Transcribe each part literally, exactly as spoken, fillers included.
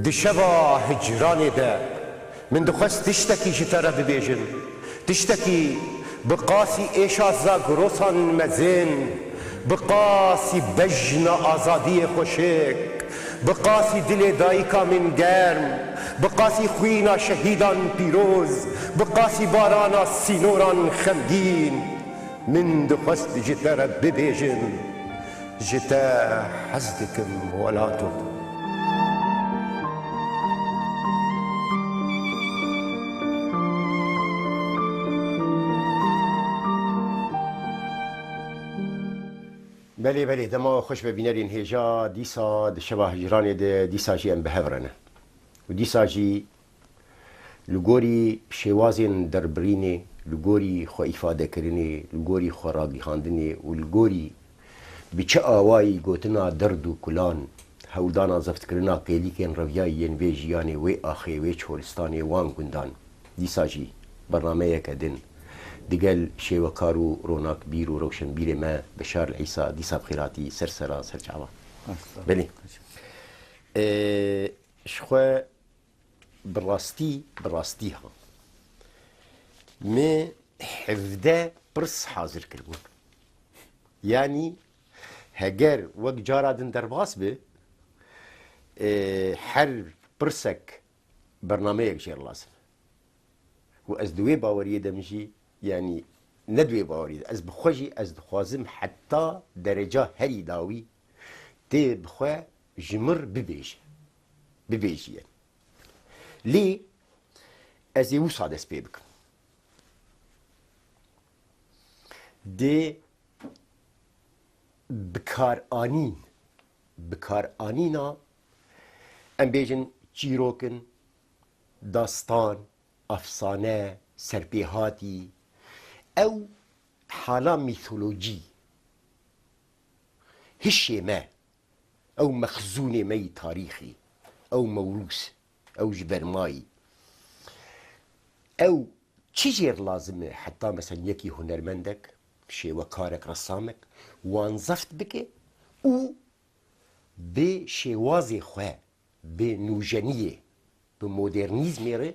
Di şeva hicranê de min dixwest tiştekî ji te re bibêjim. Tiştekî bi qasî êşa zagrosan mezin, bi qasî bejna azadiyê xweşik, bi qasî dilê dayika min germ, bi qasî xwîna şehîdan pîroz, bi qasî barana sînoran xemgîn, min dixwest ji te re bibêjim. Ji te hez dikim welato. Belê, belê, dema we xweş be bînerên hêja, dîsa di şeva hicranê de dîsa jî em bi hev re ne. Û dîsa jî li gorî şêwazên derbirînê, li gorî xwe îfadekirinê, li gorî xwe ragihandinê û li gorî bi çi awayî gotina derd û kulan, hewldana zeftkirina kêlîkên reviyayî yên vê jiyanê, wê axê, wê çolistanê, wan gundan. Dîsa jî bernameyeke din digel şêwekar û ronakbîr û rewşenbîrê me Beşar Îsa dîsa bi xêratî ser sera ser çava. Estağfurullah. Belê. Ee, ji xwe bi rastî, bi rastî ha. Me hevdeh pirs hazir kiribûn. Yanî heger wek cara din derbas bi, e, her pirsek bernameyek jê re lazim. Û ez di wê baweriyê de min jî, yanî ne di wê baweriyê de, ez bi xwe jî ez dixwazim heta dereca herî dawî tê bi xwe ji mir bibêje. Bibêjiye. Lê ez ê wisa dest pê bikim. Dê bikaranîn, bikaranîna, em bêjin çîrokin, dastan, efsane, serpêhatî, ew hala mîtolojî, hişê me, ew mexzûnê me yî tarîxî, ew mewrûs, ew ji ber mayî. Ew çi jê re lazim e heta, mesela, yekî hunermendek, şêwekarek, resamek wan zeft bike û bi şêwazê xwe, bi nûjeniyê, bi modernîzmê re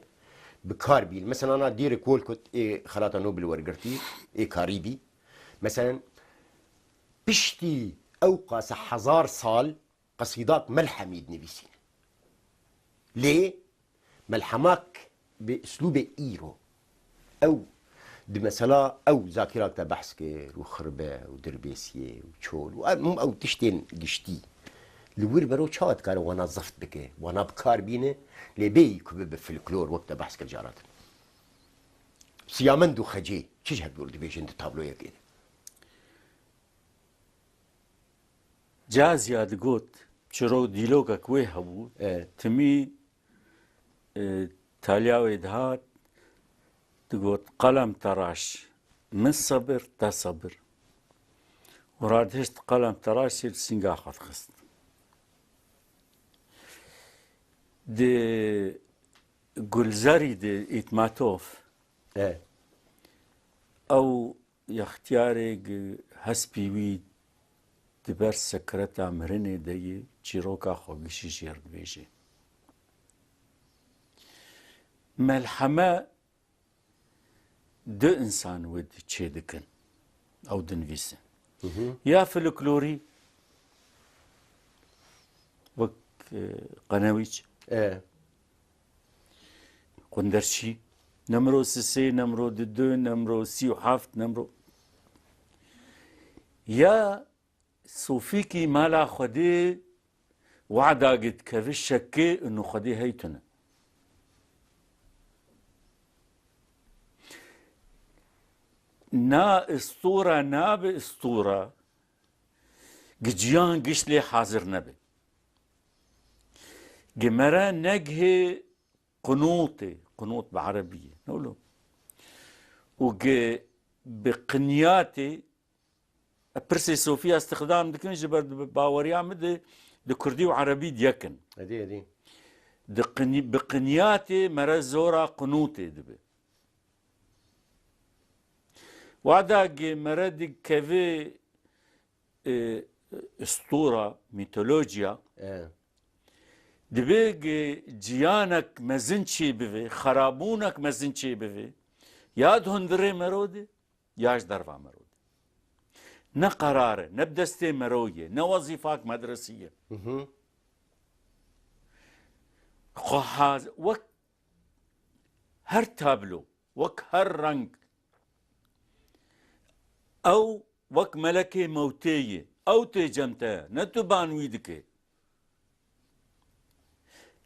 bi kar bîn. Mesela, na dîrê Kolkot ê Xelata Nobel wergirtî, ê karî bî. Mesela, piştî ew qase hezar sal qesîdak melhemî dinivîsîn. Lê melhemak bi îslûbê îro. Ew di mesela ew zakirak te behs kir û xirbe û dirbêsiyê û çol û em ew tiştên giştî. Li wir bero çawa dikare wana zeft bike, wana bi kar bîne, lê bêyî ku bibe folklor wek te behs kir cara din. Siyamend û xecê çi ji hev dûr dibêjin di tabloyekê de? Cazya digot, çiro dîlokek wê hebû, E. timî, e, taliya wê dihat, digot, "Qelem teraş, min sebir, te sebir." Û radihişt qelem teraşê li sînga xwe dixist. Di Gulzarî de Îtmatov, E. ew Yextiyarê gi hespî wî di ber sekreta mirinê de yê çîroka xwe gişî jê re dibêje. Melheme du însan wê di çê dikin, ew dinivîsin. Hı hı. Ya folklorî, wek, e, Qenewîç, E. Qunderçî, nemro sisê, nemro didu, nemro sî û heft, nemro. Ya sofîkî mala Xwedê wada git kevi şekê û nu Xwedê hey tune. Na istora nabe istora, gi ciyan giş lê hazir nebe. Gi mere negihê qunûtê, qunût bi erebî ye, ne wilo? Û gi bi qinyatê, pirsê sofî ya îstixdam dikin, ji ber di baweriya min de di kurdî û erebî di yek in. Edî, edî. Di qiny-, bi qinyatê mere zora qunûtê dibe. Wada gi mere dikeve, e, stûra, mîtolojiya, E. Dibê gi ciyanek mezin çê bivê, xerabûnek mezin çê bivê, ya di hundirê mero de, ya ji derva mero de. Ne qerar e, ne bi destê mero ye, ne wezîfak medresî ye. Hı hı. Xwe haz-, wek her tablo, wek her reng, ew wek melekê mewtê ye. Ew tê cem te, ne tu ban wî dike.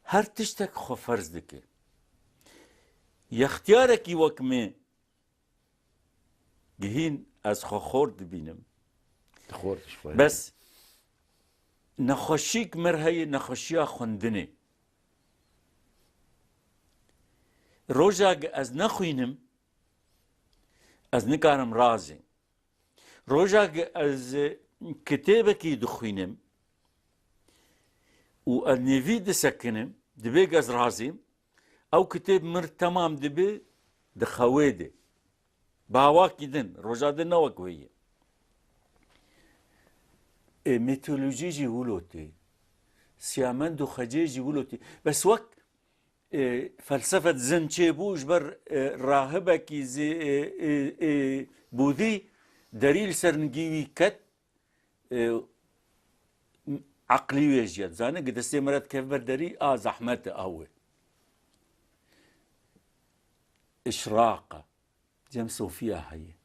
Her tiştek xwe ferz dike. Yextiyarekî wek me gihîn ez xwe xort dibînim. Xort ji xwe. Bes nexweşîk mir heye, nexweşiya xwendinê. Rojak ez nexwînim, ez nikarim razêm. Rojak ez kitêbekî dixwînim û ez nêvî disekinim, dibê ez razêm, ew kitêb mir temam dibe, di xewê de. Bi awakî din, roja din ne wek wê ye. E, mitolojî jî wilo tê. Siyamend û xecê jî wilo tê. Bes wek, e, felsefet zin çêbû ji ber, e, rahibekî zî, e, e, e, Budî derî li ser nigî wî ket, e, eqlî wê jî ye. Dizane, gi destê me re dikeve ber derî, a zehmet e, a wê. Îşraq e. Cem Sofiya heye.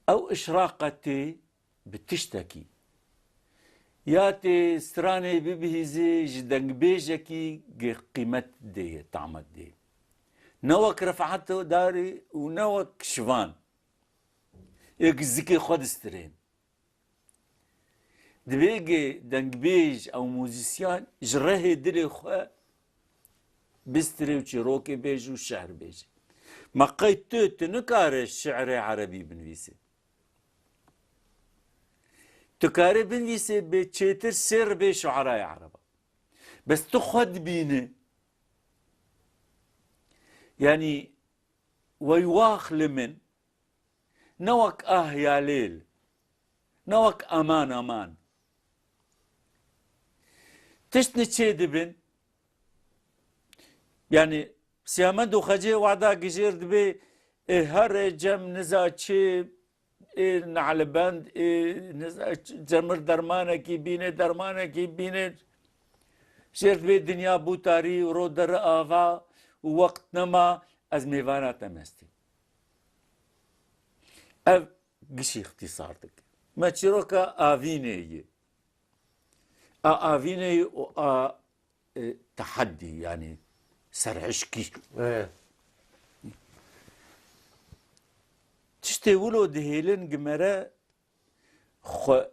Ew îşraq e tê bi tiştekî. Ya tê stranê bibihîzê ji dengbêjekî gi qîmet dê, tamet dê. Ne wek Refat Darî û ne wek Şivan. Ê gi zikê xwe distirên. Divê gi dengbêj ew muzîsyan ji rehê dilê xwe bistirê û çîrokê bêje û şehr bêje. Ma qey tu, tu nikare şi'rê erebî binivîsî. Tu kare binivîsê bê çêtir sê ribê şu'erayê ereba. Bes tu xwe dibîne. Yanî, weywax li min, ne wek ah ya lêl, ne wek aman aman. Tişt niçê dibin, yanî Siyamend û Xecê wada gijêr dibê, ê here cem niza çê, ê nalibend, ê niza ç-, cemir dermanekî bîne, dermanekî bîne. Jêr dibê dinya bû tarî, ro deri ava û wext nema, ez mêvana te mestî. Ev gişî îxtîsar dike. Me çîroka avînê yê. A avînê yê û a, e, teheddî, yanî serhişkî. E. Tiştê wilo dihêlin gi me re xwe,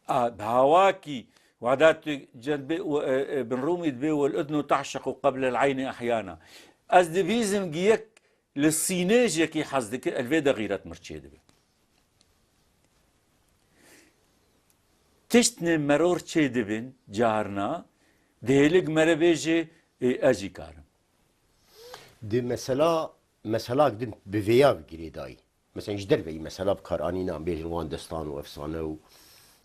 a, bi hawakî wada tu cendbê û, e, e, bin Rûmî dibê, "Wel udnu ta'şiqu qeble'l eyni ehyana." Ez dibîzim gi yek li sînê ji yekî hez dike, el vê de xîret mir çê dibe. Tiştnê meror çê dibin, carna, dihêlig mere bêje, "Ê, ez jî karim." Di mesela, meselak din bi vêya girêdayî. Mesela ji derveyî mesela bi kar anîna, em bêjin wan destan û efsane û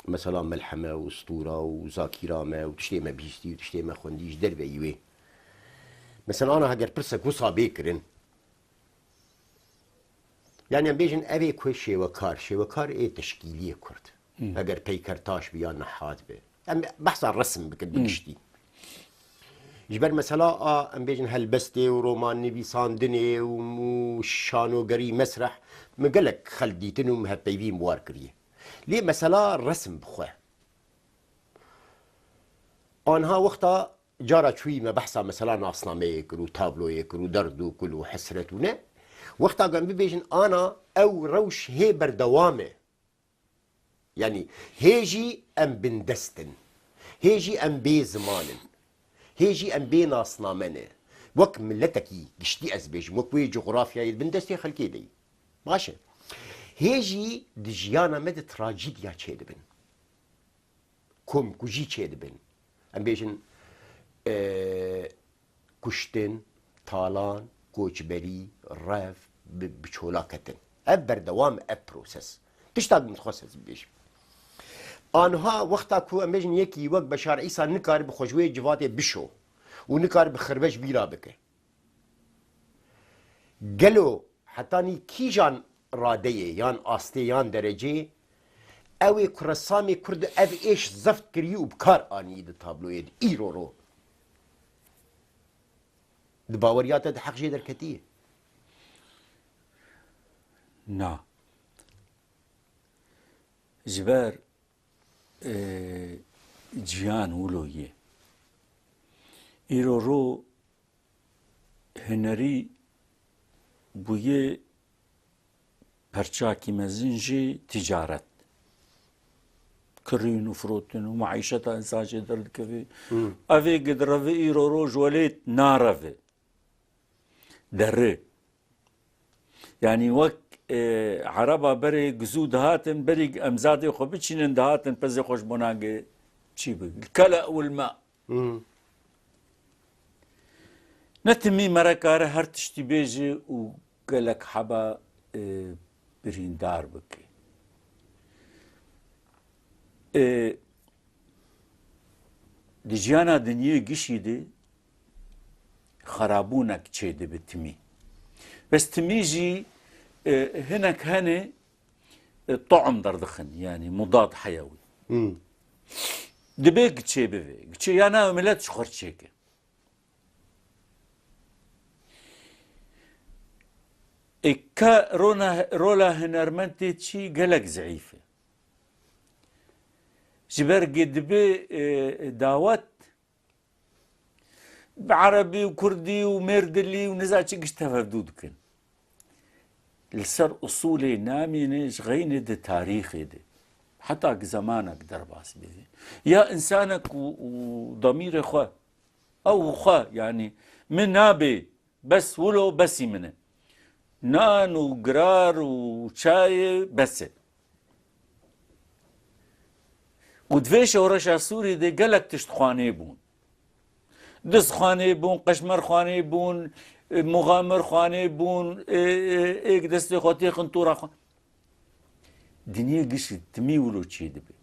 mesela melheme û stûra û zakîra me û tiştê me bihîstî û tiştê me xwendî ji derveyî wê. Mesela ana heger pirsek wisa bê kirin, yanî em bêjin ev ê ku şêwekar, şêwekar ê teşkîliyê Kurd. Hmm. Heger peykertaş bi ya nehat bi. Em behsa resim bikin bi Hmm. giştî. Ji ber mesela a, em bêjin helbestê û roman nivîsandinê û, û şanogerî, mesreh, min gelek xelk dîtin û min hevpeyvî min war kiriye. Lê mesela resim bi xwe. Anha wexta cara çûyî me behsa mesela nasnameyê kir û tabloyê kir û derd û kul û hesret û ne. Wexta ku em bibêjin ana ew rewş hê berdewam e. Yanî hê jî em bindest in. Hê jî em bê ziman in. Hê jî em bê nasname ne. Wek miletekî giştî ez bêjim, wek wê cografyayê di bin destê xelkê de yî. Baş e. Hê jî di jiyana me de trajîdya çêdibin. Komkujî çêdibin. Em bêjin, e, kuştin, talan, koçberî, rev, bi, bi çola ketin. Ev berdewam e, ev proses. Tiştak min dixwest ez bibêjim. Anha wexta ku em bêjin yekî wek Beşar Îsa nikare bi xwe ji wê civatê bişo û nikare bi xirbe ji bîra bike. Gelo hetanî kîjan radeyê yan astê yan dereceyê ew ê ku resamê Kurd ev êş zeft kirî û bi kar anî di tabloyê de îro ro? Di baweriya te de heq jê derketiye? Na. Ji ber, e, ciyan wilo ye. Îro ro hunerî bûye perçakî mezin jî ticaret. Kirîn û firotin û maîşeta însan jê derdikeve. Hmm. Evê gidireve îro roj welêt nareve. Derê. Yanî wek, e, Ereba berê gizû dihatin, berî em zadê xwe biçînin dihatin, pezê xwe ji bo nagê çî bi. Kele ewil me. Hmm. Ne timî mere kare her tiştî bêje û gelek heba, e, birîndar bike. E, di jiyana dinyê gişî de xerabûnek çêdibe timî. Bes timî jî, e, hinek hene, e, to'm derdixin, yanî mudad heyewî. Hmm. Dibe giçê bibe. Giçê ya navê milet ji xwe çêke. E, ka rona, rola hunermend tê çî gelek zeîf e. Ji ber gê dibe, e, dawet bi erebî û kurdî û mêrdilî û niza çi giş tevevdû dikin. Li ser usulê namîne ji xeynê di tarîxê de. Heta ki zemanek derbas bê. Ya insanek û, û damîrê xwe, ew xwe, yanî min nabê, bes wilo besî min e. Nan û girar û çayê bes e. Û di vê şoreşa Sûrî de gelek tişt xwanê bûn. Dizxwanê bûn, qeşmerxwanê bûn, e, muxamirxwanê bûn, e, e, êk destê xwe têxin tora xwe. Dinyê gişî timî wilo çê dibe.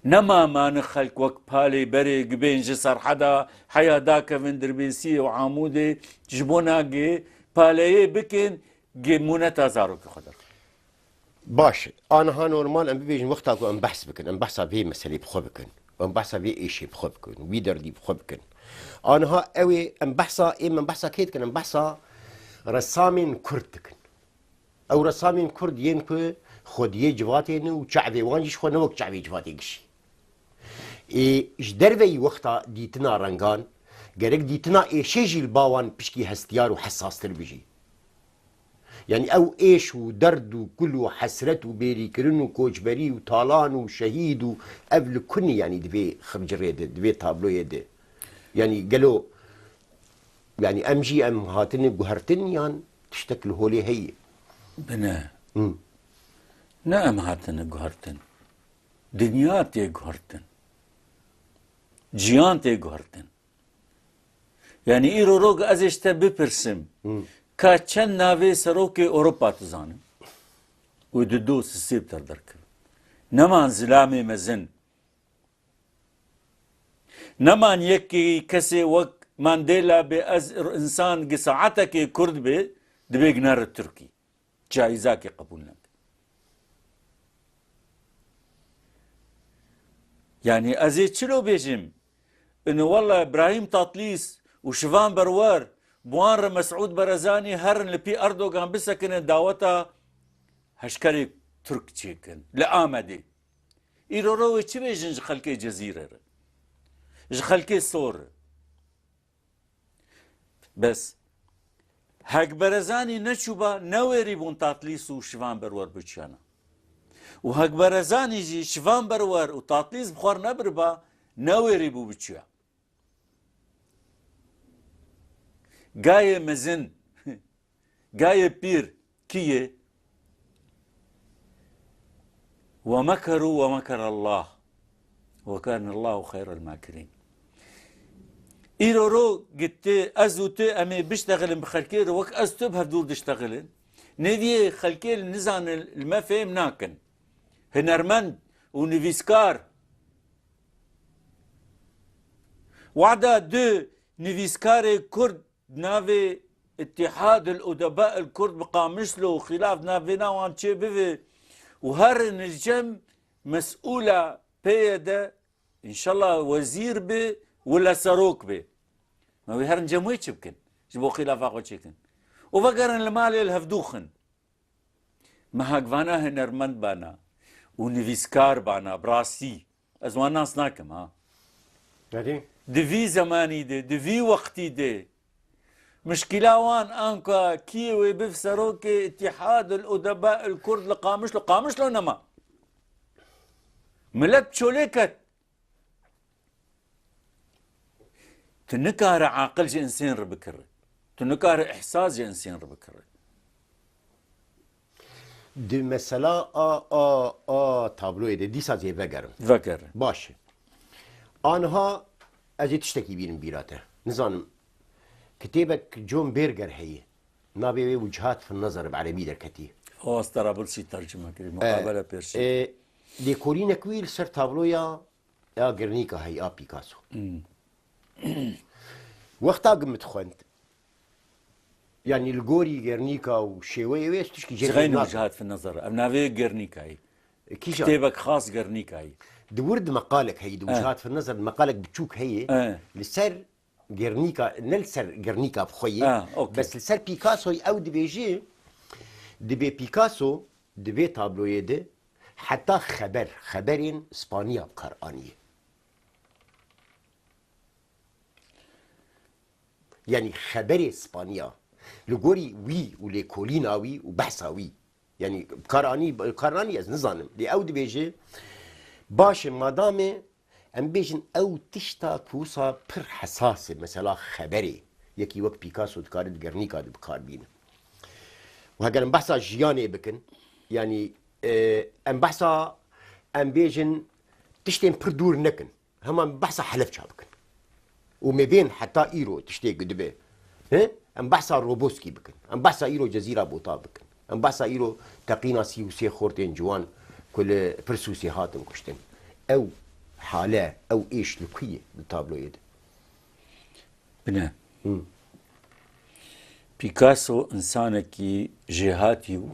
Nema mani xelk wek palê berê gibên ji Serheda heya dakevin Dirbêsiyê û Amûdê ji bo nagê paleyê bikin, gê mûneta zarokê xwe derxin. Baş e. Aniha normal em bibêjin wexta ku em behs bikin, em behsa vê meselê bi xwe bikin. Em behsa vê êşê bi xwe bikin. Wî derdî bi xwe bikin. Aniha ew ê em behsa, êm em behsa kê dikin? Em behsa resamên Kurd dikin. Ew resamên Kurd yên ku xwediyê civatê ne û çavê wan jî ji xwe ne wek çavê civatê gişî. Ê, ji derveyî wexta dîtina rengan, gerek dîtina êşê jî li ba wan pişkî hestiyar û hesastir bijî. Yanî ew êş û derd û kul û hesret û bêrîkirin û koçberî û talan û şehîd û ev li kunî, yanî di vê xircirê de, di vê tabloyê de. Yanî gelo, yanî em jî em hatine guhertin yan tiştek li holê heye? Bine. Hı. Ne em hatine guhertin. Dinya tê guhertin. Ciyan tê guhertin. Yanî îro rog ez ê ji te bipirsim, Hı. Ka çend navê serokê Ewropa tu zanî? Û di do sisê bi te derkevin. Neman zilamê mezin. Neman yekî kesê wek Mandela bê, ez însan gi saetekê Kurd bê, dibê ginere Tirkî. Cayîzakê qebûl neke. Yanî ez ê çilo bêjim? Ino wela Brahîm Tatlîs û Şivan Berwer, bi wan re Mesûd Berezanî herin li pî Erdogan bisekinin daweta heşkerê Tirk çêkin li Amedê. Îro re wê çi bêjin ji xelkê Cezîrê re? Ji xelkê Sor re? Bes Hek Berezanî neçûba, newêrîbûn Tatlîs û Şivan Berwer biçiyana. Û Hek Berezanî jî Şivan Berwer û Tatlîs bi xwe nebiriba, newêrîbû biçiya. Gayê mezin, gayê pîr kî ye? Ve mekeru ve mekerallah. Ve kânallâhu xeyrel mâkirîn. Îro ro gitti, ez û tu em ê biştexilin bi xelkê re, wek ez tu bi hevdûr diştexilin. Nêviyê xelkê li nizanin, li me fêm nakin. Hinermend û nivîskar. Wada du nivîskarê Kurd di navê Îtîhad el Udeba el Kurd bi Qamişlo û xîlaf di nav vêna wan çê bive û herin li cem mesûla P Y D, înşallah wezîr be wila serok be. Me wê herin cem wê çi bikin? Ji bo xîlafa xwe çêkin. Û vegerin li malê li hevdû xin. Mehagvana hunermend bana û nivîskar bana, bi rastî. Ez wan nas nakim, ha. Erê. Di vî zemanî de, di vî wextî de, mişkîla wan anka kî wê biv serokê Îtîhad el Udeba el Kurd li Qamişlo, Qamişlo nema. Milet çolê ket. Tu nikare aqil ji insên re bikire. Tu nikare ihsas ji insên re bikire. Di mesela a, a, a tabloyê de dîsa zê vegerim. Vegerim. Baş e. Aniha ez ê tiştekî bînim bîra te. Nizanim, kitêbek John Berger heye. Navê wê Wucihat fin Nazar bi erebî derketî. O, ez Terablûsî tercime kirî, E, muqabele pêşî. E, lêkolînek wî li ser tabloya ya Guernica heye, a Picasso. Hmm. Wexta ku min dixwend, yanî li gorî Guernica û şêweyê wê, ez tişkî jê Zixeyn nakim. Wucihat fin Nazar. Ev navê Guernicayê. E, kîjan? Kitêbek xas Guernicayê. Di wir di meqalek heye, di E. Wucihat fin Nazar di meqalek biçûk heye. E. Li ser Guernica, ne li ser Guernica bi xwe ye, Ha, okey. Bes li ser Picassoyê ew dibêje, dibê Picasso di vê tabloyê de heta xeber, xeberên Spaniya bi kar aniye. Yanî xeberê Spaniya, li gorî wî û lêkolîna wî û behsa wî. Yanî bi kar anî, bi kar nanî ez nizanim. Lê ew dibêje, baş e, madamê em bêjin ew tişta ku wisa pir hesas e, mesela xeberê, yekî wek Picasso dikare di Guernica de bi kar bîne. Û heger em behsa jiyanê bikin, yanî, e, em behsa, em bêjin tiştên pir dûr nekin. Hema em behsa Helebça bikin. Û me bên heta îro tiştê ku dibe. He? Em behsa Roboskî bikin. Em behsa îro Cezîra Bota bikin. Em behsa îro teqîna sî û sê xortên ciwan ku li Pirsûsê hatin kuştin. Ew hale, ew êş li ku ye di tabloyê de? Bine. Hı. Picasso insanekî jêhatî bû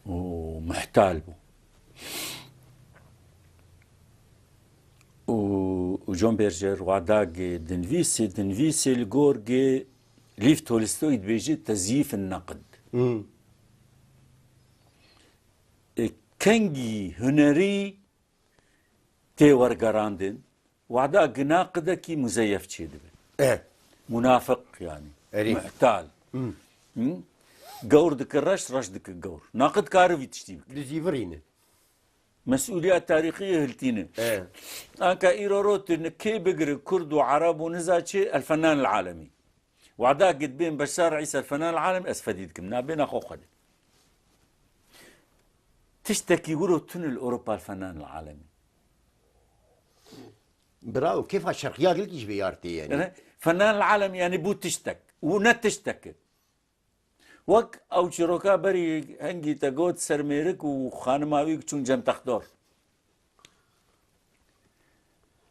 û muhtal bû. Û, û John Berger wada ge dinvîsê, dinvîsê li gor ge Lîv Tolstoy dibêje tezîf in neqid. Hmm. E, kengî hunerî tê wergerandin, wada gina qidekî muzeyef çêdibe. E. Munafiq yanî. Erê. Muhtal. Hmm. Hı? Gewr dike reş, reş dike gewr. Naqid kare vî tiştî bike. Dizîvirîne. Mesûliya tarîxî yê hiltîne. E. Anka îro ro tu ni kê bigire, Kurd û Ereb û niza çi, el fenan el alemî. Wada gid bên Beşar Îsa el fenan el alemî, ez fedî dikim. Na bêna xwe xwedê. Tiştekî wiro tune li Ewropa el fenan el alemî. Bravo, kêfa şerqiya gelkî ji vê yar tê yanî. Yani, fenan el alemî yani bû tiştek. Û ne tiştek e. Wek ew çîroka berî hengî te got, sermêrik û xanima wî çûn cem texdor.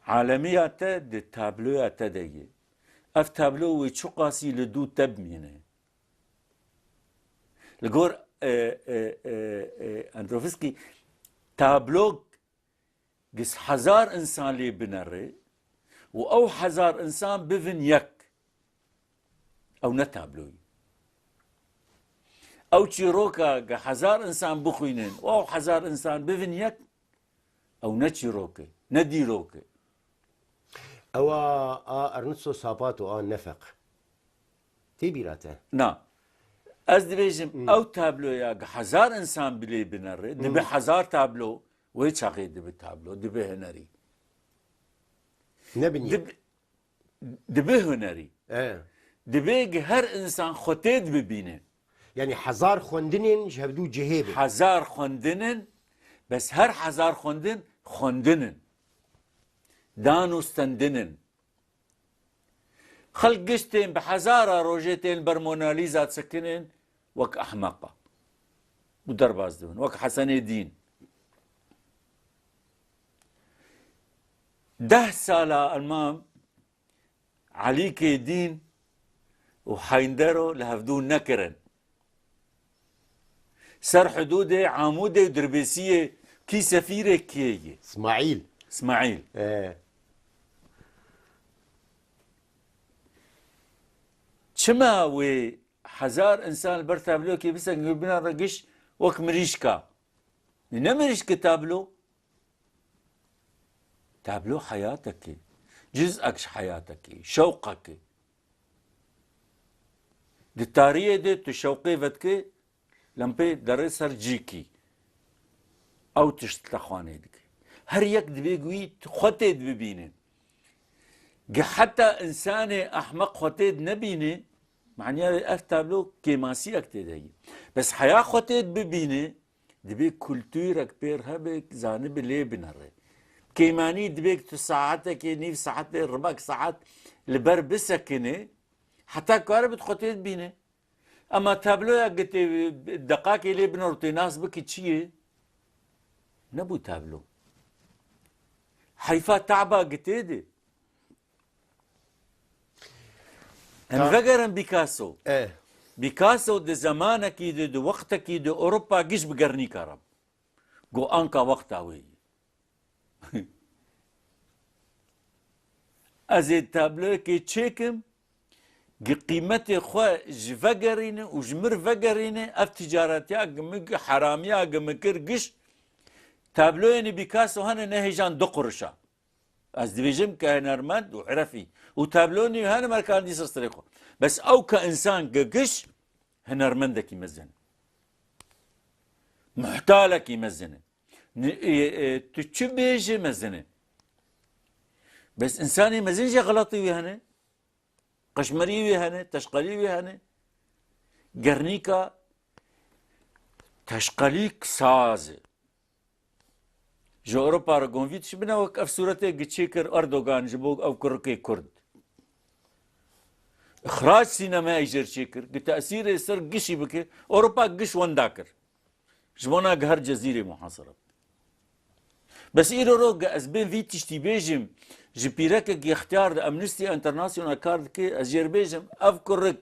Alemiya te di tabloya te de ye. Ev tablo wê çiqasî li dû te bimîne. Li gor, e, e, e, e, Androvskî, tablo Gis hezar insan lê binere û ew hezar insan bivin yek. Ew ne tabloyî. Ew çîroka gi hezar insan bixwînin û ew hezar insan bivin yek, ew ne çîrok e, ne dîrok e. Ew a, a Ernesto Sapato a nefeq. Tê bîra te? Na. Ez dibêjim, Hmm. ew tabloya gi hezar insan bilê binere, dibe Hmm. hezar tablo, wê çaxê dibe tablo, dibe hunerî. Ne bin yek. Dib-, dibe hunerî. E. Dibe gi her insan xwe tê dibibîne. Yani hezar xwendinên ji hevdû cihê bin. Hezar xwendinin, bes her hezar xwendin, xwendinin. Dan û stendinin. Xelk giş tên bi hezara rojê tên ber Mona Lisa disekinin, wek ehmeqa. Û derbas dibin, wek Hesenê Dîn. Deh sala elmam Elîkê Dîn û Heyndero li hevdû nekirin. Ser hidûdê Amûdê û Dirbêsiyê kî sefîrê kê ye? Smaîl. Smaîl. Ee. Çima wê hezar insan li ber tablokê bisekin, bina re giş wek mirîşka? Ne mirîşk e tablo. Tablo heyatekê, cizek ji heyatekê, şewqekê. Di tariyê de tu şewqê vedikê, lempê derê ser cîkî. Ew tişt te xwanê dike. Her yek divê wî xwe tê bibîne. Gi heta insanê ehmeq xwe tê nebîne, maniyê ev tablo kêmasiyek tê de ye. Bes heya xwe tê bibîne, Divê kulturek pêr hebe, zanibe lê binere. Kêmanî divê tu saetekê, nîv saetê, ribek saet li ber bisekine, heta karibe xwe tê bibîne. Ema tabloya gitê deqakê lê binere û tê nas bikî çi ye? Nebû tablo. Heyfa taba gitê de. Em Ta- vegerin Picasso. E. Picasso di zemanekî de, di wextekî de Ewropa giş bi Gernika re bû. Got, anka wexta wê ye. Ez ê tabloyekê çêkim, gi qîmetê xwe ji vegerîne û ji mir vegerîne, ev ticaretiya gi min, gi heramiya gi min kir giş, tabloyên Picasso hene nehêjan du qurişa. Ez dibêjim ke hunermend û herefî û tablonî hene merkandî ser serê xwe. Bes ew ke insan ke giş, hunermendekî mezin e. Muhtalekî mezin e. Ni-, e, e, tu çi bêjî mezin e. Bes insanê mezin jî xelatî wî hene. Qeşmerî wî hene, teşqelî wî hene. Gernika teşqelîk saz e. Ji Ewropa re gon vî tişt bine wek ev sûretê gi çêkir Erdogan ji bo ev kurikê Kurd. Îxrac sînemayê jêr çêkir, gi tesîrê ser gişî bike, Ewropa giş wenda kir. Ji bona gi her cezîrê muhasere bike. Bes îro ro gi ez bên vî tiştî bêjim, ji pîrekek yextiyar di Amnesty International kar dike, ez jêr bêjim, ev kurik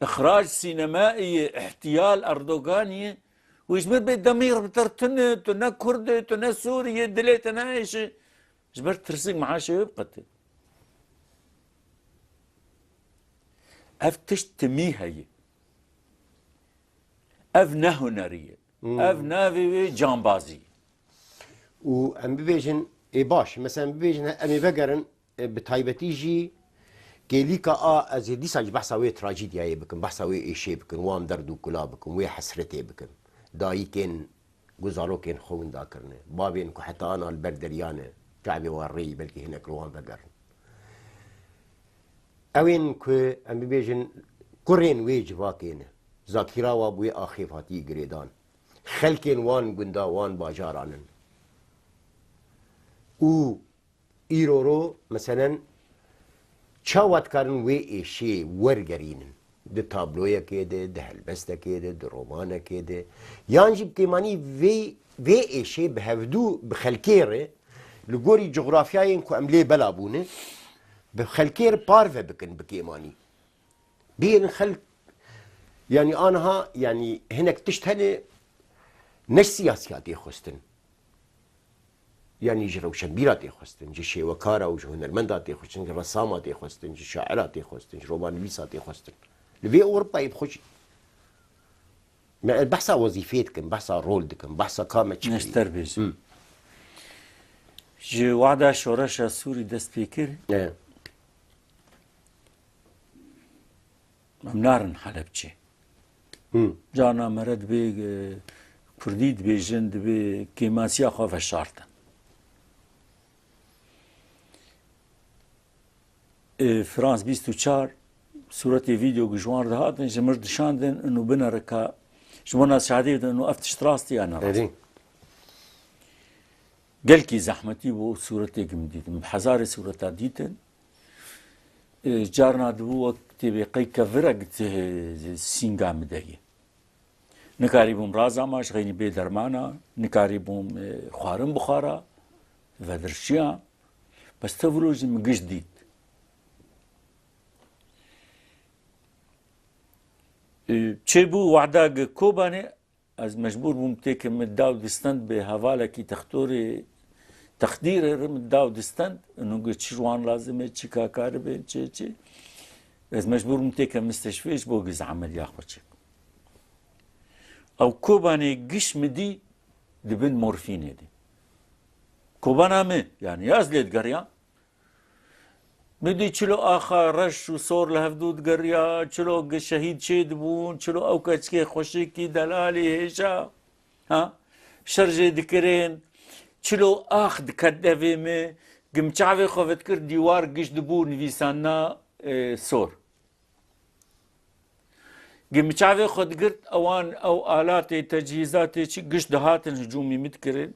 Îxrac sînemayê îhtiyal Erdoganiyê, wê ji mir bê demîr bi ter tune, tu ne Kurd î, tu ne Sûrî yî, dilê te neêşe. Ji ber tirsik meaşê wê biqete. Ev tişt timî heye. Ev ne hunerî ye. Hmm. Ev navê wê cambazî ye. Û em bibêjin, ê baş, mesela em bibêjin, em ê vegerin, e, bi taybetî jî kêlîka a, ez ê dîsa jî behsa wê trajîdiyayê bikim, behsa wê êşê bikim, wan derd û kula bikim, wê hesretê bikim. Dayikên ku zarokên xwe winda kirine, bavên ku heta ana li ber derya ne, çavê wan rêyî belkî hinek li wan vegerin. Ewên ku em bibêjin kurên wê civakê ne, zakîra wa bi wê axê hatî girêdan. Xelkên wan gunda, wan bajaran in. Û Îro ro, meselen, çawa dikarin wê êşê wergerînin? Di tabloyekê de, di helbestekê de, di romanekê de, yan jî bi kêmanî vê, vê êşê bi hevdû, bi xelkê re, li gorî cografyayên ku em lê bela bûne, bi xelkê re parve bikin bi kêmanî. Bêrin xelk, yanî aniha, yanî hinek tişt hene ne ji siyasiya tê xwestin. Yanî ji rewşenbîra tê xwestin, ji şêwekara û ji hunermenda tê xwestin, ji resama tê xwestin, ji şaira tê xwestin, ji romanivîsa tê xwestin. Li vê Ewropayê bi xwe jî. Me behsa wezîfê dikin, behsa rol dikin, behsa ka me çi kirî. Neşter bêjin. Hı. Ji wada şoreşa Sûrî dest pê kir. E. Em narin Helebçê. Hı. Carna mere dibê, e, Kurdî dibêjin, dibê kêmasiya xwe veşartin. E, France bîst û çar sûretê vîdeo ku ji wan re dihatin, ji mir dişandin, û binerika ji bona şadê didin, û ev tişt rast ya ne rast. Erê. Gelkî zehmetî bû, sûretê ku min dîtin. Bi hezarê sûreta dîtin. E, carna dibû wek tê bê qey kevirek di sînga min de ye. Nikarîbûm razama, ji xeynî bê dermana, nikarîbûm, e, xwarin bixwara, vedirşiya. Bes tevlo jî min giş dît. E, çêbû wehda gi Kobanê, ez mecbûr bûm têkê min daw distend bi hevalekî textorê, texdîrê re min daw distend. Nû gi çi ji wan lazim e, çi ka karibin, çi, çi. Ez mecbûr bûm têkê mistişfê ji bo giz emeliya xwe çêkim. Ew Kobanê giş min dî di bin morfînê de. Kobana min, yani ya ez lê digeriya. Min dî çilo axa reş û sor li hevdû digeriya, çilo gi şehîd çê dibûn, çilo ew keçikê xweşikî delalî hêja, ha, şer jê dikirin, çilo ax diket devê min, gim çavê xwe vedikir dîwar giş dibû nivîsanna, e, sor. Gim çavê xwe digirt, ewan ew alatê, tecihîzatê çi giş dihatin hicûmî min dikirin.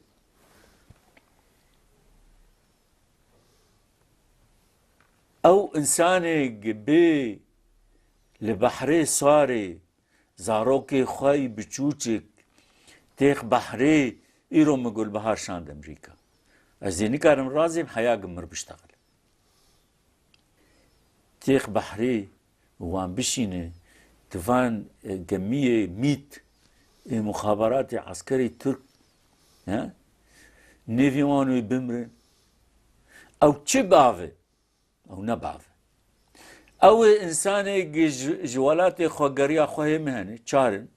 Ew însanê gi bê li behrê sarê zarokê xwe yî biçûçik têx behrê, îro min Gulbihar şand Emerîka. Ez ê nikarim razêm heya gi mir biştexile. Têx behrê û wan bişîne, di van, e, gemiyê mît ê muxaberatê eskerê Tirk, he? Nêvî wan wê bimrin. Ew çi bav e? Ew ne bav e. Ew ê însanê gi ji, ji welatê xwe geriya xwe hê min hene, çar in.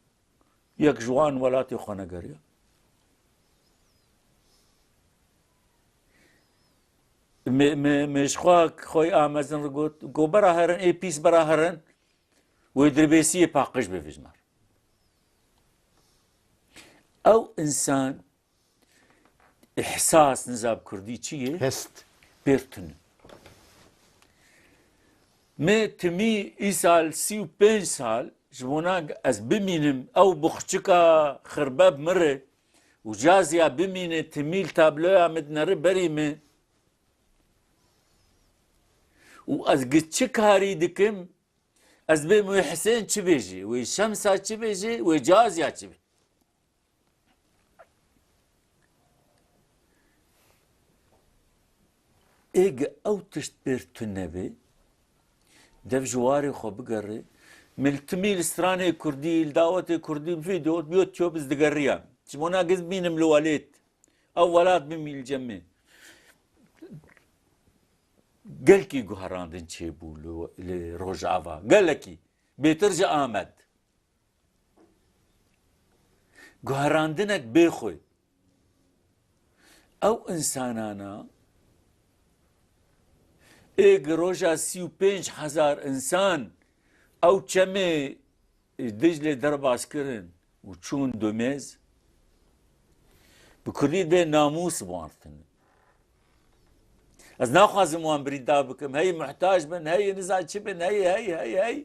Yek ji wan welatê xwe negeriya. Me, me, me ji xwe xwey a mezin re got, got, "Bera herin, ê pîs bera herin, wê dirbêsiyê paqij bivijmer." Ew însan îhsas, niza bi kurdî çi ye? Hest. Pêr tune. Me timî îsal sî û pênc sal ji bona ez bimînim, ew buxçika xirbe bi min re û caziya bimîne, timî li tabloya min dinere berî min. Û ez gi çi karî dikim, ez bêm wê Hisên çi bêjî, wê Şemsa çi bêjî, wê caziya çi bê. Êg ew tişt pêr tune be, dev ji warê xwe bigere, miltimî li stranê kurdî, li dawetê kurdî, vîdeo, YouTube ez digeriya. Ji bona giz bînim li welêt. Ew welat bimî li cem me. Gelkî guherandin çêbû li, li Rojava. Gelekî. Bêtir ji Amed. Guherandinek bê xwe. Ew însanana ê gi roja sî û pênc hezar însan ew çemê Diclê derbas kirin û çûn Dumêz, bi kurdî dê namûs bi wan tune. Ez naxwazim wan birînda bikim. Hey muhtac bin, hey niza çi bin, hey, hey, hey, hey.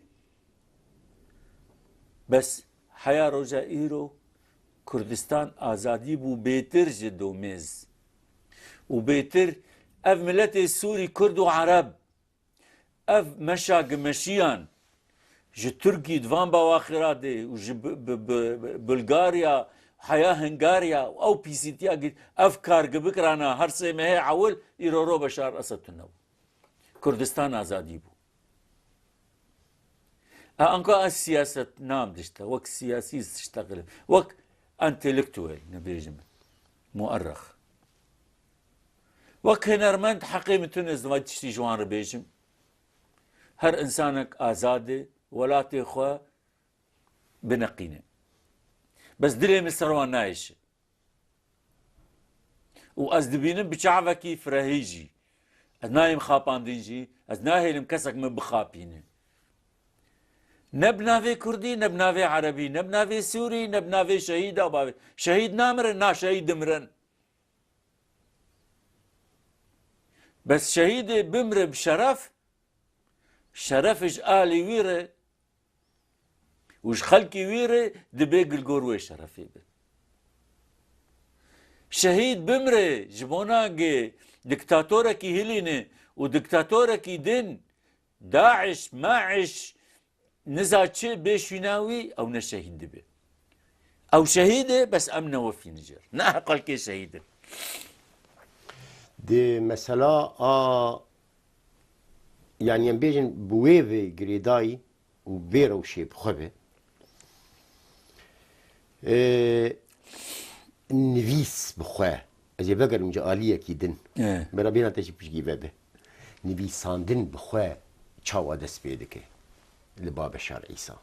Bes heya roja îro Kurdistan azadî bû bêtir ji Dumêz. Û bêtir ev miletê Sûrî, Kurd û Ereb, ev meşa gimeşiyan ji Tirkî di van bawaxira de û ji bi, bi, bi, bi Bulgarya, heya Hungarya û ew pîsîtiya gi-, ev kar gi bikirana her sê mehê ewil, îro ro Beşar Esed tune bû. Kurdistan azadî bû. E, anka ez siyaset nam dişte, wek siyasî diştexilim. Wek entelektuel, nebêjim, muerrix. Wek hunermend heqê min tune ez di van tiştî ji wan re bêjim. Her însanek azad e, welatê xwe bineqîne. Bes dilê min ser wan nayêşe. Û ez dibînim bi çavekî firehî jî. Ez nayêm xapandin jî, ez nahêlim kesek min bixapîne. Ne bi navê kurdî, ne bi navê erebî, ne bi navê sûrî, ne bi navê şehîda bavê. Şehîd namirin, na şehîd dimirin. Bes şehîdê bimre bi şeref, şeref ji alî wî re û ji xelkê wî re dibê gilgor wê şerefê be. Şehîd bimre ji bona ge diktatorekî hilîne û diktatorekî din Daiş, Maiş, niza çi bê şûna wî, ew ne şehîd dibe. Ew şehîd e, bes em ne wefî nijêr. Ne her xelkê şehîd in. Di mesela a, yani em bêjin bi wê vê girêdayî û vê rewşê bi xwe be. Ee, nivîs bi xwe. Ez ê vegerim ji aliyekî din. Ee. Bera bêhna te jî piştgî vebe. Nivîsandin bi xwe çawa dest pê dike? Li ba Beşar Îsa.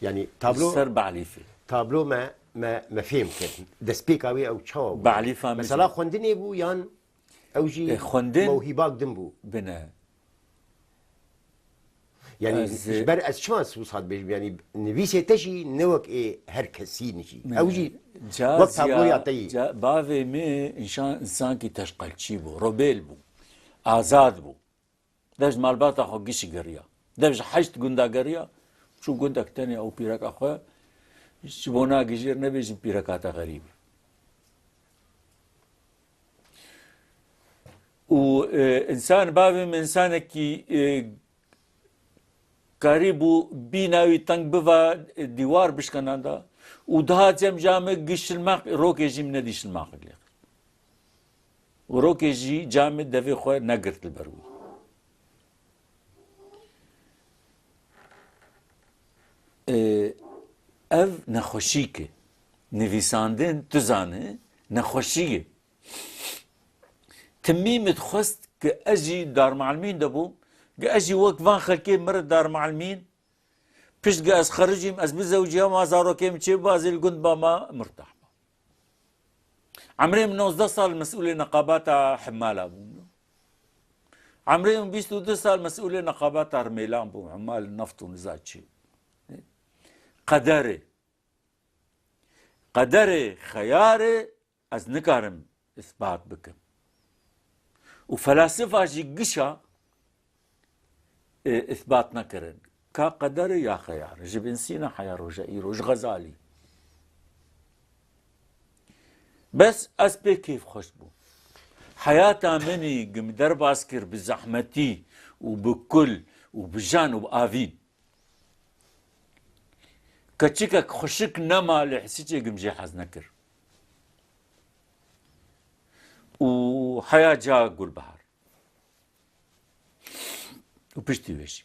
Yani tablo, ser Behlîfê. Tablo me, me, me fêm kir. Destpêka wê ew çawa bû? Behlîfa min Mesela jî. Xwendinê bû yan ew jî E, xwendin mewhîbak din bû? Bine. Yani Ez, ji ber ez çima wisa dibêjim? Yani nivîsê te jî ne wek ê her kesî jî. Ew jî ca wek tabloya ziya, te yî. Ca, bavê min înşan, însankî teşqelçî bû, robêl bû, azad bû. Dev ji malbata xwe gişî geriya. Dev ji heşt gunda geriya, çû gundek tenê ew pîreka xwe, ji bona gijêr nebêjin pîreka te xerîb e. Û, e, însan, bavê min însanekî, e, karîbû bîna wî teng biva, e, dîwar bişkena da û dihat cem ca min giş şilmaq, rokê jî min nedî şilmaqek lê. Û rokê jî ca min devê xwe negirt li ber wî. E, ev nexweşîk e. Nivîsandin, tu zane, nexweşî ye. Timî min dixwest ke ez jî darmeelmîn de bûm, ke ez jî wek van xelkê mire darmeelmîn, pişt ke ez xerijîm, ez bizewiciyam, a zarokê min çê biba, ez ê li gund bama, mirtah ba. Emrê min nozdeh sal mesûlê neqabata hemala bûm. Emrê min bîst û du sal mesûlê neqabata rimêlan bûm, hemal neft û niza çi. Qederê. Qederê, xeyarê, ez nikarim îsbat bikim. Û felasifa jî gişa, e, îsbat nekirin. Ka qeder e ya xeyar e. Ji Bin Sîna heya roja îro, ji Xezalî. Bes ez pê kêfxweş bûm. Heyata min î gim derbas kir bi zehmetî û bi kul û bi jan û bi avîn. Keçikek xweşik nema lê hisiçê gim jê hez nekir. Û heya ca Gulbahar. Û piştî wê jî.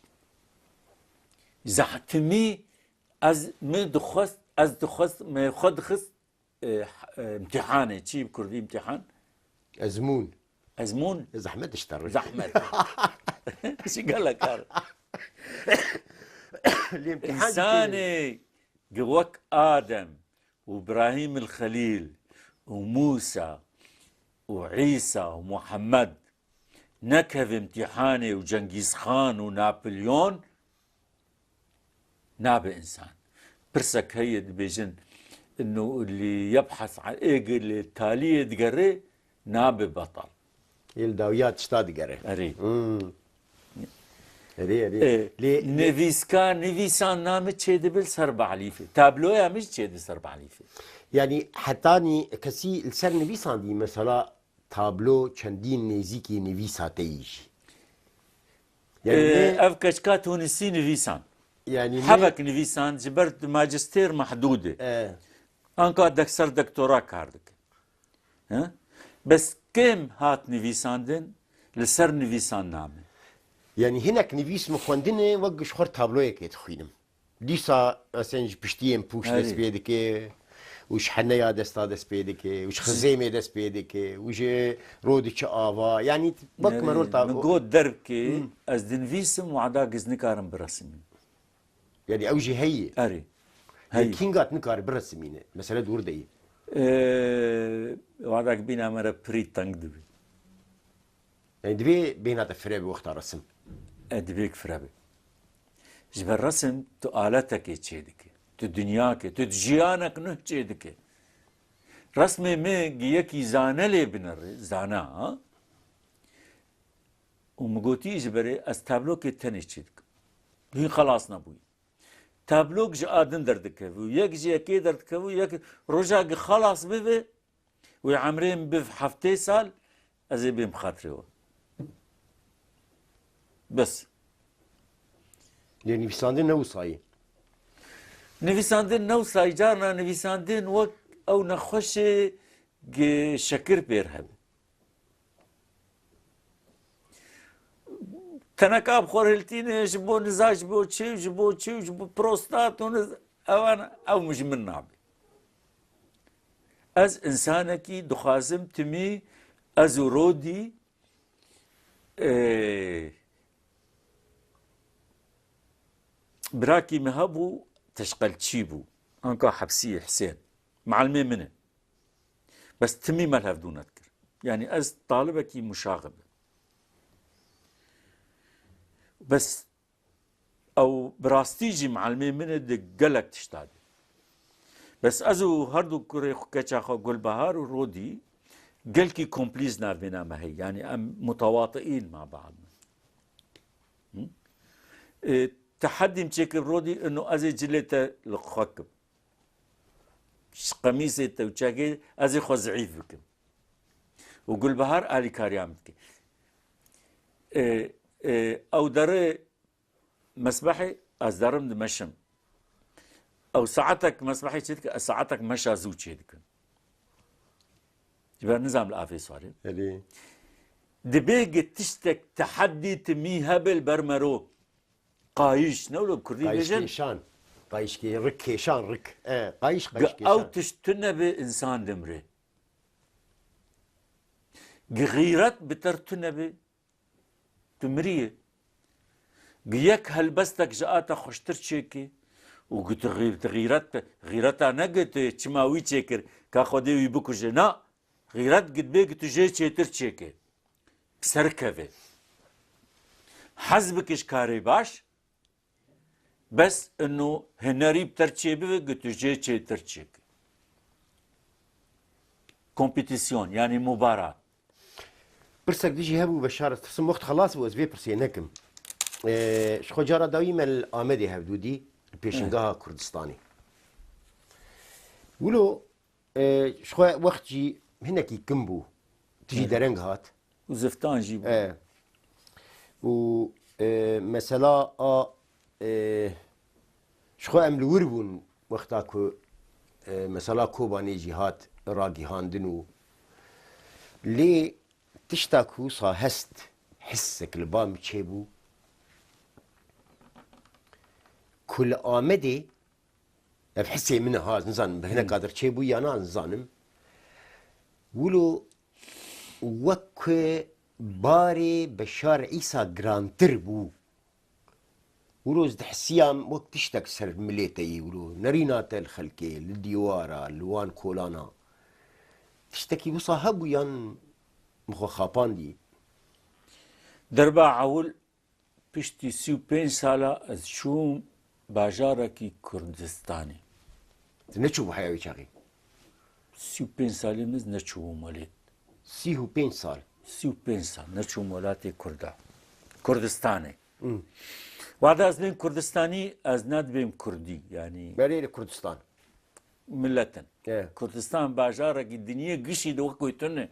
Zehtimî ez, min dixwest, ez dixwest, me xwe dixist, e, e, imtîhanê, çi bi kurdî imtîhan? Ezmûn. Ezmûn? Zehmet işte. Zehmet. Ji gelek kar. Lê imtîhan jî tê. Însanê gi wek Adem û Îbrahîm el Xelîl û Mûsa û Îsa û Muhammed nekeve îmtîhanê û Cengîz Xan û Napilyon, nabe însan. Pirsek heye dibêjin, innu li yebhes, ê gi li taliyê digere, nabe betal. Ê li dawiya tişta digere. Erê. Hmm. Erê, erê. E, Lê, lê nivîska, nivîsan name çêdibe li ser Behlîfê. Tabloya min jî çêdi ser Behlîfê. Yani hetanî kesî li ser nivîsandî, mesela tablo çendîn nêzîkî nivîsa te yî jî. Yani Ee, ne ev keçika Tunisî nivîsan. Yani ne Hebek nivîsan ji ber majistêr mehdûd e. Ee. Anka dek ser doktora kar dike. He? Bes kêm hat nivîsandin, li ser nivîsan name. Yani hinek nivîs min xwendine wek ji xwe tabloyekê dixwînim. Dîsa, mesela, ji piştiyên pûş Erê. dest pê dike û ji heneya desta dest pê dike û ji xizêmê dest pê dike û ji ro diçe ava. Yanî wek Erê, merol ta- min got derbkê, Hmm. ez dinivîsim, wada giz nikarim biresimîm. Yanî ew jî heye. Erê. Heye. Kînga tu nikare biresimîne. Mesele dûr de ye. Ee, wada ki bîna me re pirî teng dibe. Yani divê bêhna te firebe wexta resim. E, divê ki firebe. Ji ber resim tu aletekê çêdike. Tu dinyake, tu jiyanek nuh çêdike. Resmê min gi yekî zane lê binere, zana, ha? Û min gotî ji berê ez tablokê tenê çêdikim. Hîn xelas nebûye. Tablok ji a din derdikeve û yek ji yekê derdikeve û yek roja gi xelas bibe, wê emrê min biv heftê sal, ez ê bêm xatirê we. Bes. Lê nivîsandin ne wisa ye. Nivîsandin ne wisa ye, carna nivîsandin wek ew nexweşê gi şekir pêr hebe. Teneka bi xwe hiltîne ji bo niza, ji bo çêw, ji bo çêw, ji bo prostat û niz-, ewan ew min ji min nabe. Ez însanekî dixwazim timî ez û Rodî, ê, birakî min hebû, teşqelçî bû. Anka hepsî Hisên. Malimê min e. Bes timî me li hevdû nedikir. Yanî ez talibekî muşaxib im. Bes ew bi rastî jî malimê min e di gelek tişta de. Bes ez û her du kurê xwe, keça xwe Gulbahar û Rodî gelkî komplîs navbêna me heye. Yanî em mutewatiîn ma bad me. Hı? E, teheddîm çêkir Rodî, ino ez ê cilê te li xwe kim. Ji qemîsê te û çekê ez ê xwe zeîf bikim. Û Gulbahar alîkariya min dike. E, e, ew derê mesbehê ez derim dimeşim. Ew saetek mesbehê çê dike, ez saetek meşa zû çê dikim. Ji ber nizam li avê swarê. Erê. Dibê gi tiştek teheddî timî hebe li ber mero. Qayîş, ne wilo bi kurdî bêjin? Qayîşkêşan. Qayîşkê-, rik kêşan, rik. E, qayîş, qayîşkêşan. Gi ew tişt tune bi, însan dimrê. Gi xîret bi te tune bi, tu miriyê. Gi yek helbestek ji a te xweştir çêkê û gi tu xî-, tu xîret, xîreta ne gi tu çima wî çêkir, ka Xwedê wî bikuje. Na, xîret gi dibê gi tu jê çêtir çêkê. Bi ser keve. Hez bike ji karê baş, bes ino hunerî bi te re çêbibe, gi tu jê çêtir çêkî. Kompetîsyon, yanî mubarat. Pirsek dijî hebû, Beşar, ez tirsim wext xelas bû, ez vê pirsê nekim. Ee, ji xwe cara dawî me li Amedê hevdû dî, li Pêşingeha Kurdistanê. Wilo, e, ji xwe wext jî hinekî kim bû. Tu jî dereng hat. Û ziftan jî bû. E. Û, e, mesela a, e, ji xwe em li wir bûn wexta ku, e, mesela Kobanê jî hat ragihandin û lê tişta ku wisa hest, hissek li ba min çêbû ku li Amedê Ev hisê min e ha, ez nizanim bi hineka dir çêbû ya na, nizanim. Wilo wek ku barê Beşar Îsa girantir bû. Wilo ez dihisiyam wek tiştek ser milê te yî wilo. Nerîna te li xelkê, li dîwara, li wan kolana. Tiştekî wisa hebû yan min xwe xapandî? Derba ewil Piştî sî û pênc sala ez çûm bajarekî Kurdistanê. Tu neçûbû heya wî çaxî? Sî û pênc salê min ez neçûbûm welêt. Sî û pênc sal? Sî û pênc sal neçûm welatê Kurda. Kurdistanê. Hmm. Wada ez bên Kurdistanî, ez nadibêm Kurdî, yanî. Berê li Kurdistan. Miletin. E. Kurdistan bajarekî dinyê gişî de wek wê tune.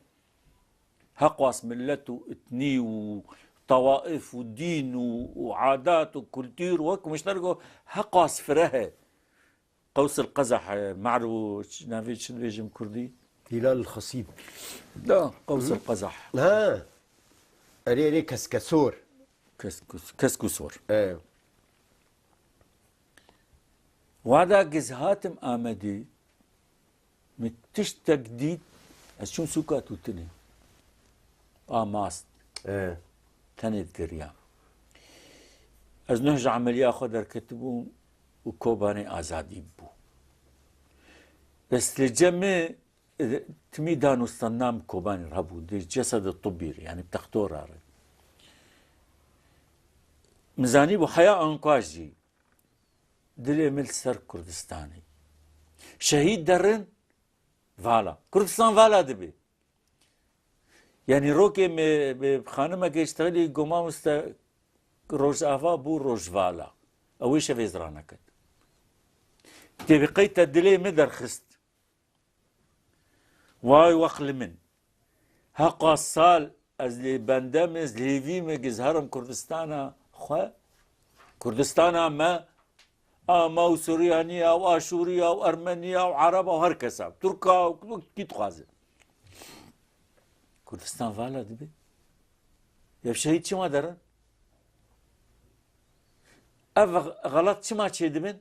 Heqas milet û itnî û tawaif û dîn û, û adat û kultur wek miştergo heqas fireh e. Qewsil Qezah e, Merv û ç-, navê çi dibêjim kurdî? Hilal Xesîb. Da, Qewsil Qezah. Ha. Erê, erê, Keskesor. Keskus-, Keskusor. E. Wada giz hatim Amedê, min tiştek dît, ez çûm sûka Tûtinê. A mast. E. Tenê digiriyam. Ez nuh ji emeliya xwe derketibûm û Kobanê azadî bû. Bes li cem min, e, timî dan û standan bi Kobanê re hebû. Di cesed tibbî re, yanî bi textora re. Min zanîbû heya anka jî. Dilê min li ser Kurdistanê. Şehîd derin vala. Kurdistan vala dibe. Yanî rokê me, me xanimekê ji texilî goma wiste Rojava bû Rojvala. Ew ê şevê zira neket. Tê bi qey te dilê min derxist. Way wex li min. Heqa sal ez lê bende me, ez lê hêvî me, giz herim Kurdistana xwe, Kurdistana me, a me û Suryanî ya û Aşûrî ya û Ermenî ya û Ereb a û her kes a, Tirk a û kî dixwaze. Kurdistan vala dibe. Ev şehîd çima derin? Ev xelat çima çêdibin?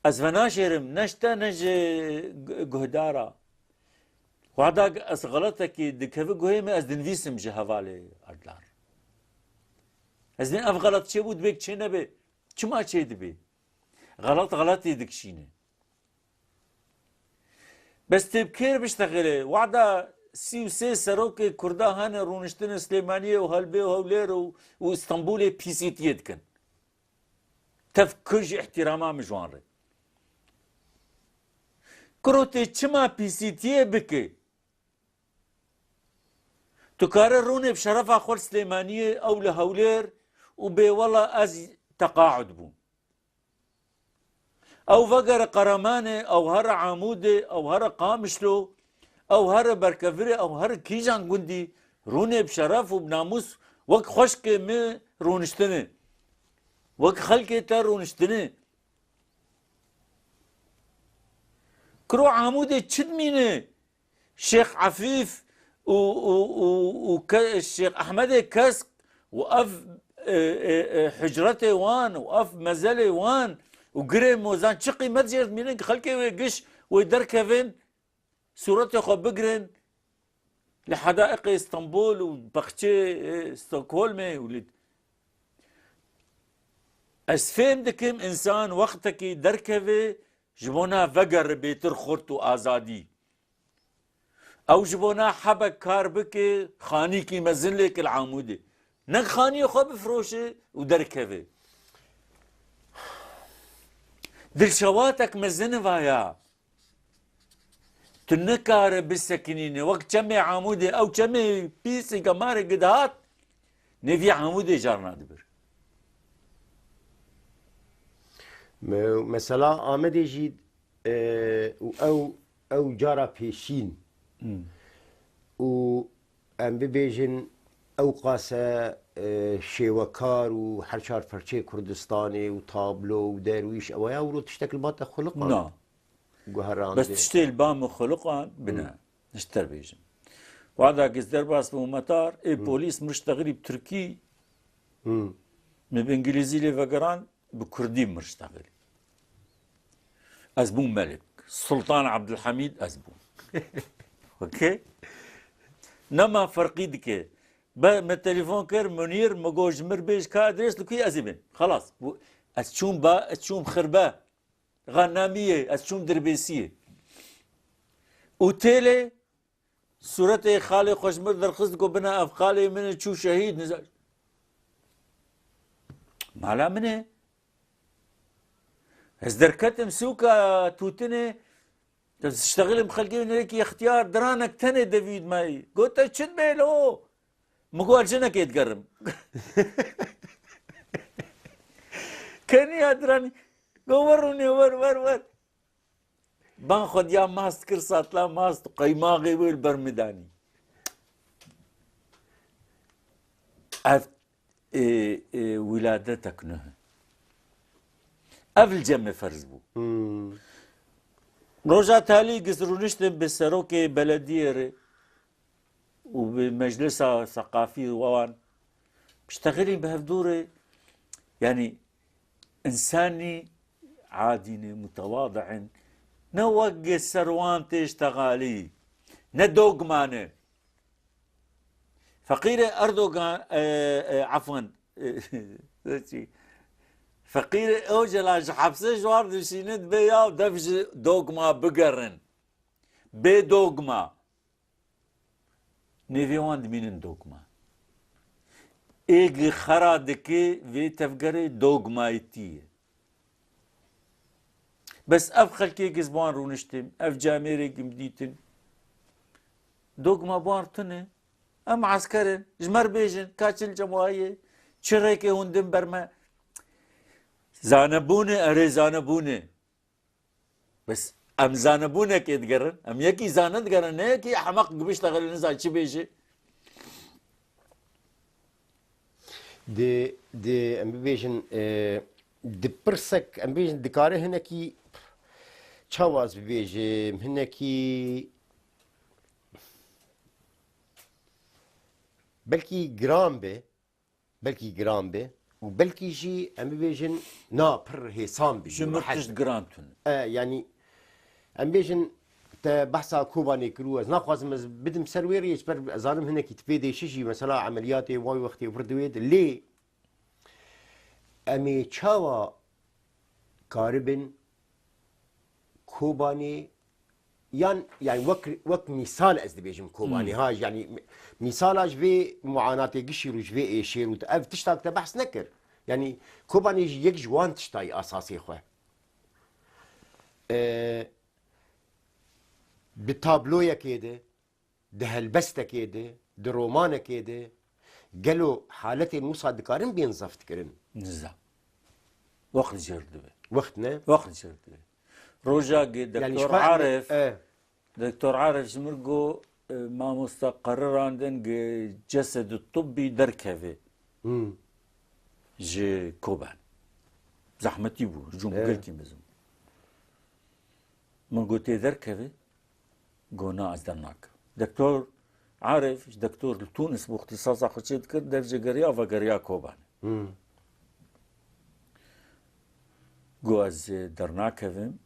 Ez venaşêrim ne ji te ne ji gu-, guhdara. Wada ez xeletekî dikeve guhê min, ez dinivîsim ji hevalê Erdlan. Ez dê ev xelet çêbû, dibê çê nebe. Çima çêdibê? Xelet xeletê dikişîne. Bes têbkêr biştexile. Wada sî û sê serokê Kurda hene rûniştine Silêmaniyê û Helbê û Hewlêr û, û Stenbolê P C T'yê dikin. Tev ku ji îhtîrama min ji wan re. Kuro tê çima P C T'yê bike? Tu kare rûnê bi şerefa xwe li Silêmaniyê, ew li Hewlêr û bê wela ez teqaud bûm. Ew vegere Qeremanê, ew here Amûdê, ew here Qamişlo, ew here Berkevirê, ew here kîjan gundî, rûnê bi şeref û bi namûs wek xweşkê min rûniştine. Wek xelkê te rûniştine. Kuro Amûdê çi dimîne? Şêx Efîf û, û, û, û ke-, Şêx Ehmedê Kesk û ev, e, e, e, hucretê wan û ev mezelê wan û girê mozan çi qîmet jê dimînin ki xelkê wê giş wê derkevin, sûretê xwe bigirin li hedaiqê Stenbol û baxçê, e, Stockholmê û li. Ez fêm dikim însan wextekî derkeve ji bona vegere bêtir xurt û azadî. Ew ji bona hebek kar bike, xanîkî mezin lêke li Amûdê. Ne xaniyê xwe bifroşe û derkeve. Dilşewatek mezin vaya. Tu nikare bisekinîne. Wek çemê Amûdê, ew çemê pîsê gemarê gidihat, nêvî Amûdê carna dibir. Me-, mesela Amedê jî, e, û ew, ew cara pêşîn. Hmm. Û em bibêjin ew qase, e, şêwekar û her çar perçeyê Kurdistanê û tablo û derwîş, ew ya wiro tiştek li ba te xuliqan? Na. Guherandê. Bes tiştê li ba min xuliqan bine. Hmm. Ji te bêjim. Wada giz derbas bû metar, ê Hmm. polîs min ştexilî bi Tirkî, Hmm. min bi Îngilîzî lê vegeran, bi Kurdî min ştexilî. Ez bûm Melik. Sultan Abdulhamid ez bûm. Okey? Nema ferqî dike. Be, me telefon kir, Munîr, me got, ji mir bêj ka adres li ku yê ez ê bin. Xelas. Bu, ez çûm ba, ez çûm xirbe. Xanamiyê, ez çûm Dirbêsiyê. Û têlê sûretê xalê xwe ji mir derxist, got, bina ev xalê min e, çû şehîd, niza-, mala min e. Ez derketim sûka Tûtinê, ez ştexîlim xelkê wî, nerêkî extiyar, diranek tenê devî mayî. Got, te çi dibê lo? Min got, ez jinekê digerim. Keniya diranî. Got, wer rûnê, wer, wer, wer. Ban xwediya mast kir, satla mast û qeymaxê wê li ber min danî. Ev, e, e, wîladetek nuh e. Ev li cem me ferz bû. Hmm. Roja talî giz rûniştin bi serokê belediyê re û bi meclisa seqafî wan. Piştexilî bi hevdû re, yanî însanî adî ne, mutewadi ne, ne wek ser wan tê ştexalî, ne dogma ne. Feqîrê Erdogan, e, e, efwen, e, çi? Feqîrê Ocalan ji hepsê ji war dişîne, dibê ya dev ji dogma bigerin. Bê dogma. Nêvê wan dimînin dogma. Ê gi xera dike vê tevgerê dogmayîtî ye. Bes ev xelkê giz bi wan rûniştim, ev camêrê gim dîtin. Dogma bi wan tune. Em esker in, ji me re bêjin, ka çi li cem wa ye, çi rêkê hûn din ber me. Zanebûn e, erê zanebûn e. Bes em zanebûnekê digerin, em yekî zane digerin, ne yekî ehmeq gibişte xelê nizan çi bêje. Di, di, em bibêjin, e, di pirsek, em bibêjin, dikare hinekî, çawa ez bibêjim, hinekî, belkî giran be, belkî giran be û belkî jî, em bibêjin, na, pir hêsan be, Ji mir rehet tişt be. Giran tune. E, yanî, em bêjin, te behsa Kobanê kir û ez naxwazim ez bidim ser wê rê, ji ber ez zanim hinekî tu pê dêşi jî, mesela, emeliyatê wayî wextê vir di wê de. Lê em ê çawa karibin Kobanê, yan, yani, wek, wek mîsal ez dibêjim Kobanê, Hmm. ha, yani, mîsala ji vê muanatê gişî rû, ji vê êşê rû, ev tiştak te behs nekir. Yani, Kobanê jî yek ji wan tiştayî asasê xwe. Ee, bi tabloyekê de, di helbestekê de, di romanekê de, gelo haletên wisa dikarin bên zeft kirin? Niza. Wext jêr dibe. Wext ne? Wext jêr dibe. Roja ge Yani Doktor ji xwe em-, Arif, e. Doktor Arif ji mir got, e, mamosta qerirandin ge cesedü tibbi derkeve. Hmm. Ji Koban. Zahmetî bû, cûm E. gelkî mezin. Min got, tê derkeve? Got, na, ez dernakim. Doktor Arif, doktor li Tunis bû, îxtîsasa xwe çêdikir, dev jê geriya, vegeriya Kobanê. Hmm. Got, ez, e, dernakevim,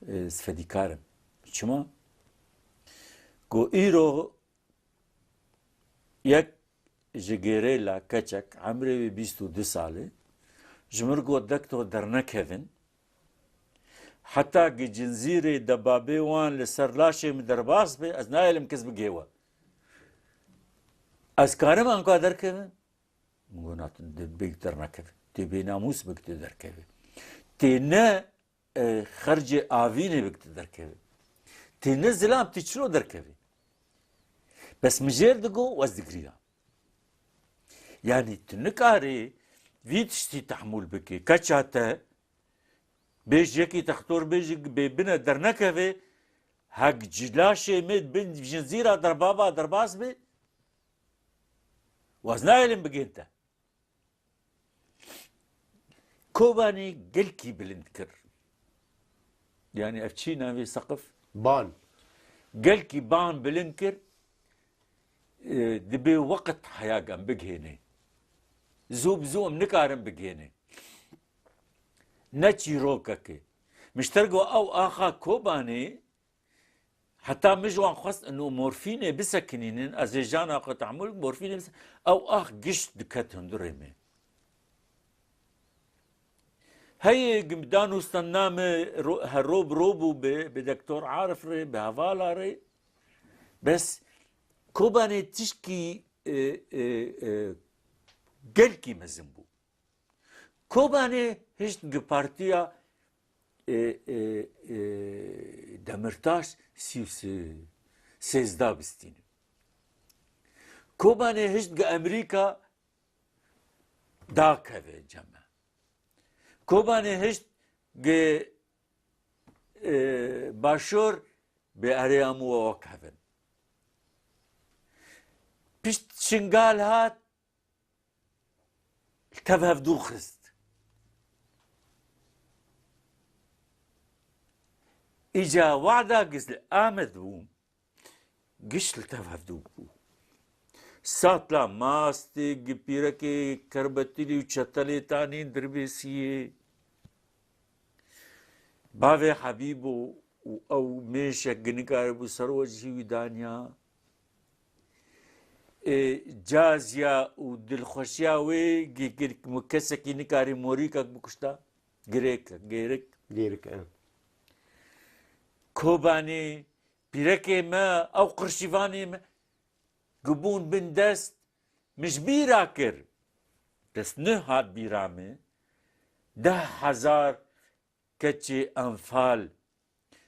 e, ez fedîkar im. Çima? Got, îro yek ji gêrê la keçek, emrê wî bîst û du salî, ji mir got, doktor, dernekevin, heta ki cincîrê debabê wan li ser laşê min derbas be, ez nahêlim kes bigê we. Ez karim anka derkevim? Min got, na, tu dê bêk dernekevî. Tê bênamûs bik tu derkevî. Tê ne, e, xercê avînê bik tu derkevî. Tê ne zilam, tu çilo derkevî? Bes min jêr digo û ez digiriyam. Yanî tu nikarî vî tiştî tehmûl bikî. Keça te, bêj yekî textor bêjî bê bine dernekevê, hek cilaşê me bin jincîra derbaba derbas bê, waz nayelin bigên te. Kobanê gelkî bilind kir. Yanî ev çi navê seqif? Ban. Gelkî ban bilind kir. E, dibê weqt heya em bigihênê. Zû bi zû em nikarin bigihênê. Ne çîrokekê. Min ji te re got ew axa Kobanê, heta min ji wan xwest ino morfînê bisekinînin, ez hêjana xwe tehmûl, morfînê bise-, ew ax giş diket hundirê me. Heyê gimdan û stenna me ro-, he ro bi ro bû bi, bi Doktor Arif re, bi hevala re. Bes Kobanê tişkî, e, e, e, gelkî mezin bû. Kobanê hişt gi partiya, e, e, e, Demirtaş sî û sê, sêzdeh bistîne. Kobanê hişt gi Amerîka dakeve cem me. Kobanê hişt gi, e, Başûr bi erê em û we wek hevin. Pişt Şingal hat, li tev hevdû xist. Îca wada giz li Amed bû, giş li tev hevdû bû. Satla mastê gi pîrekê kerbetilî û çetelê tanîn dirbêsiyê. Bavê Hebîbo û ew mêşek gi nikaribû ser wecihî wî daniya. Ê, caziya û dilxweşiya wê gi-, gi-, kesekî nikarî morîkek bikuşta. Girêk, gêrik. Gêrik, e. Kobanê, pîrekê me, ew qirşîvanê me, gibûn bin dest, min ji bîra kir. Dest nihat bîra min, deh hezar keçê Enfal,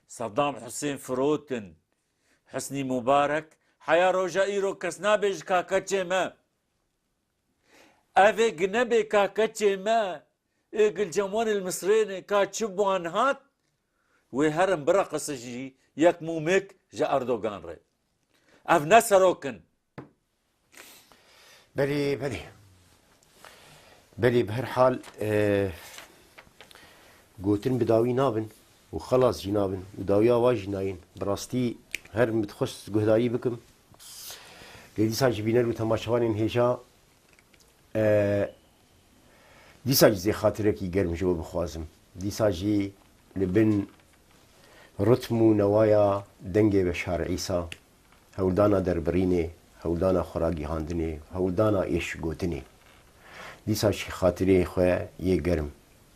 Saddam Husên firotin, Husnî Mubarek, heya roja îro kes nabêje ka keçê me. Ev ê gi nebê ka keçê me, ê gilcem wan li Misrênê, ka çi bi wan hat, wê herin bireqise jî yek mûmêk ji Erdogan re. Ev ne serok in. Belê, belê. Belê, bi her hal, e, gotin bi dawî nabin û xelas jî nabin û dawiya wa jî nayên. Bi rastî her min dixwest guhdarî bikim. Lê dîsa ji bîner û temaşevanên hêja, e, dîsa jî zê xatirekî germ ji we bixwazim. Dîsa jî li bin ritm û newaya dengê Beşar Îsa, hewldana derbirînê, hewldana xwe ragihandinê, hewldana êş gotinê. Dîsa jî xatirê xwe yê germ,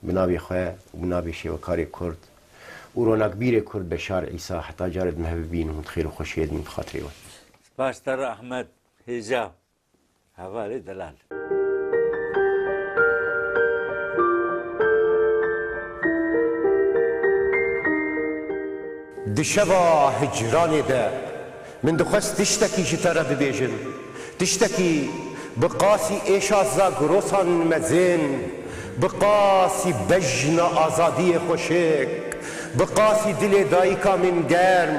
bi navê xwe û bi navê şêwekarê Kurd û ronakbîrê Kurd Beşar Îsa, heta carê din hev bibîn, hûn xêr û xweşiyê din bi xatirê we. Spas te re Ahmet, hêja, hevalê delal. Di şeva hicranê de min dixwest tiştekî ji te re bibêjim. Tiştekî bi qasî êşa Zagrosan mezin, bi qasî bejna azadiyê xweşik, bi qasî dilê dayika min germ,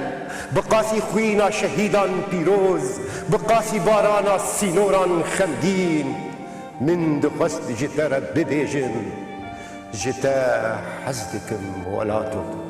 bi qasî xwîna şehîdan pîroz, bi qasî barana sînoran xemgîn. Min dixwest ji te re bibêjim, ji te hez dikim welato.